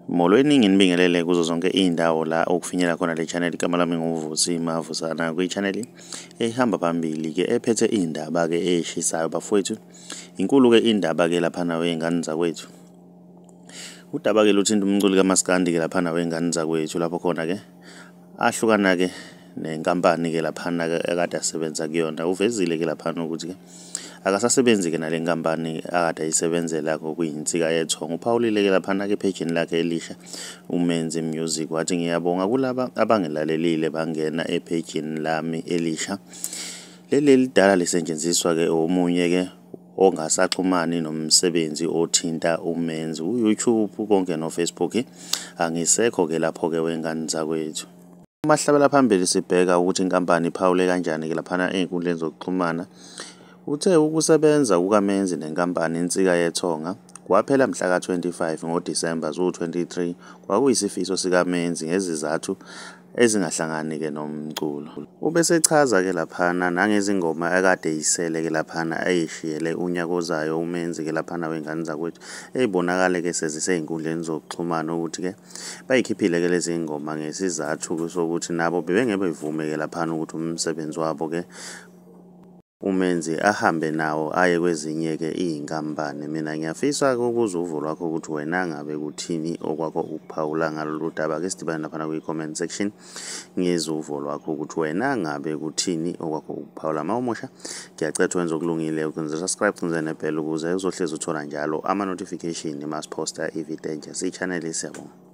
Molweni, nginibingelele kuzo zonke iy'ndawo la okufinyela khona le channel. Igama lami nguVusi Mavusana, kwi-channel ehamba phambili-ke ephethe iy'ndaba-ke ey'shisayo bafowethu. Inkulu-ke indaba-ke laphana wey'ngane zakwethu. Udaba-ke luthinta umculi kaMaskandi-ke laphana wey'ngane zakwethu, lapho khona-ke ahlukana-ke nenkampani-ke laphana-ke ekade asebenza kuyona. Uvezile-ke laphana ukuthi-ke akasasebenzi-ke nale nkampani akade ayisebenzela okuyinsika yethongo. Uphawulile-ke laphana-ke ephejini lakhe elisha uMenzi Music, wathi ngiyabonga kulaba abangilalelile bangena ephejini lami elisha. Leli elidala lisetshenziswa-ke omunye-ke ongasaxhumani nomsebenzi othinta uMenzi, u-YouTube konke no-Facebook. Angisekho-ke lapho-ke wengane zakwethu. Uma sihlabela phambili sibheka ukuthi inkampani iphawule kanjani-ke laphana ey'nkundleni zokuxhumana. Uthe ukusebenza kukaMenzi nenkampani Insika Yethonga kwaphela mhla ka-25 ngoDisemba ziwu-23, kwakuyisifiso sikaMenzi ngezizathu ezingahlangani-ke nomculo. Ubesechaza-ke laphana nangezingoma akade eyisele-ke laphana eyishiyele unyaka ozayo uMenzi-ke laphana wey'ngane zakwethu, ey'bonakale-ke sezisey'nkundleni zokuxhumana ukuthi-ke bayikhiphile-ke lezi ngoma ngesizathu sokuthi nabo bebengeke bevume-ke laphana ukuthi umsebenzi wabo-ke uMenzi ahambe nawo aye kwezinye-ke iy'nkampani. Mina ngiyafisa-ke ukuzwa uvo lwakho ukuthi wena ngabe kuthini okwakho ukuphawula ngalolu daba. Ke sidibane laphana kwi-comment section, ngizwe uvo lwakho ukuthi wena ngabe kuthini okwakho ukuphawula. Uma umusha, ngiyacela wenze okulungile, ucinze subscribe, ucinze nebhele ukuze uzohlezi uthola njalo ama-notification masiphosta ividiyo entsha. Siyi-channel, siyabonga.